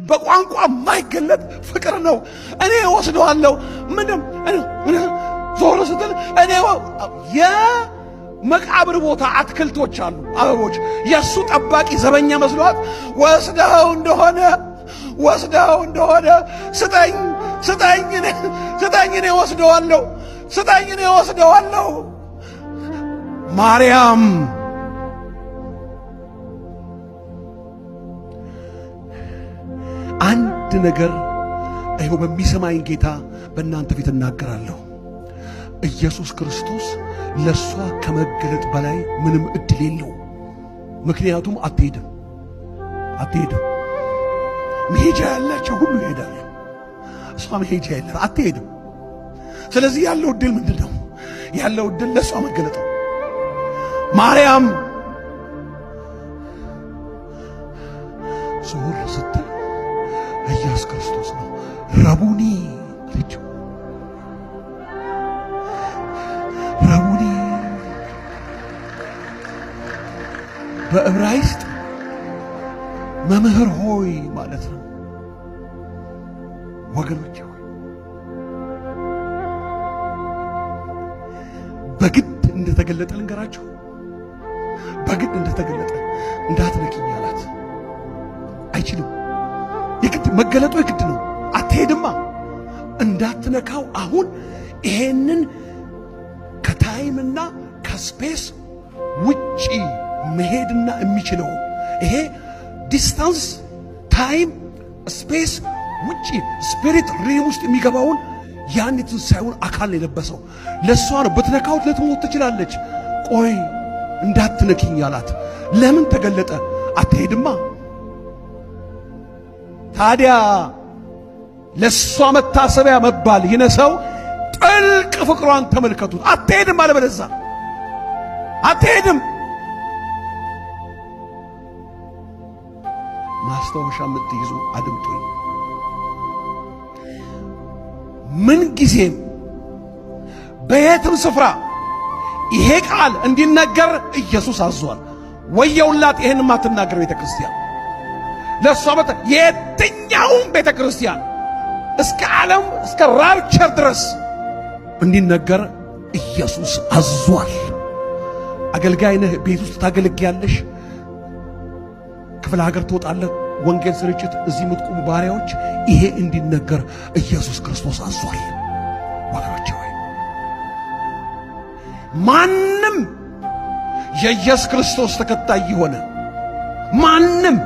በቋንቋ የማይገለጥ ፍቅር ነው። እኔ ወስደዋለሁ። ምንም ዞር ስትል እኔ የመቃብር ቦታ አትክልቶች አሉ፣ አበቦች። የእሱ ጠባቂ ዘበኛ መስሏት ወስደኸው እንደሆነ፣ ወስደኸው እንደሆነ ስጠኝ፣ ስጠኝ፣ ስጠኝ፣ እኔ ወስደዋለሁ፣ ስጠኝ፣ እኔ ወስደዋለሁ። ማርያም፣ አንድ ነገር ይኸው በሚሰማኝ ጌታ በእናንተ ፊት እናገራለሁ። ኢየሱስ ክርስቶስ ለእሷ ከመገለጥ በላይ ምንም እድል የለው። ምክንያቱም አትሄድም፣ አትሄድም። መሄጃ ያላቸው ሁሉ ይሄዳሉ። እሷ መሄጃ የለም፣ አትሄድም። ስለዚህ ያለው እድል ምንድን ነው? ያለው እድል ለእሷ መገለጥ ነው። ማርያም ዞር ስትል ኢየሱስ ክርስቶስ ነው። ረቡኒ አለችው። ረቡኒ በዕብራይስጥ መምህር ሆይ ማለት ነው። ወገኖች ሆይ፣ በግድ እንደተገለጠ ልንገራችሁ። በግድ እንደተገለጠ፣ እንዳትነኪኝ አላት። አይችልም። የግድ መገለጡ የግድ ነው። አትሄድማ። እንዳትነካው አሁን ይሄንን ከ time ና ከ space ውጪ መሄድና የሚችለው፣ ይሄ distance፣ time፣ space ውጪ spirit realm ውስጥ የሚገባውን ያን የትንሣኤውን አካል ነው የለበሰው። ለእሷ ነው። ብትነካው ልትሞት ትችላለች። ቆይ እንዳትነኪኝ አላት። ለምን ተገለጠ? አትሄድማ። ታዲያ ለእሷ መታሰቢያ መባል ይነሰው፣ ጥልቅ ፍቅሯን ተመልከቱት። አትሄድም አለበለዛ አትሄድም። ማስታወሻ የምትይዙ አድምጡኝ። ምን ጊዜም በየትም ስፍራ ይሄ ቃል እንዲነገር ኢየሱስ አዟል። ወየውላት ይሄን የማትናገር ቤተ ክርስቲያን። ለእሷ የትኛውም ቤተ ክርስቲያን እስከ ዓለም እስከ rapture ድረስ እንዲነገር ኢየሱስ አዟል። አገልጋይ ነህ፣ ቤት ውስጥ ታገለግያለሽ፣ ክፍለ ሀገር ትወጣለህ፣ ወንጌል ስርጭት፣ እዚህ የምትቆሙ ባሪያዎች፣ ይሄ እንዲነገር ኢየሱስ ክርስቶስ አዟል። ወገኖቼ ሆይ፣ ማንም የኢየሱስ ክርስቶስ ተከታይ የሆነ ማንም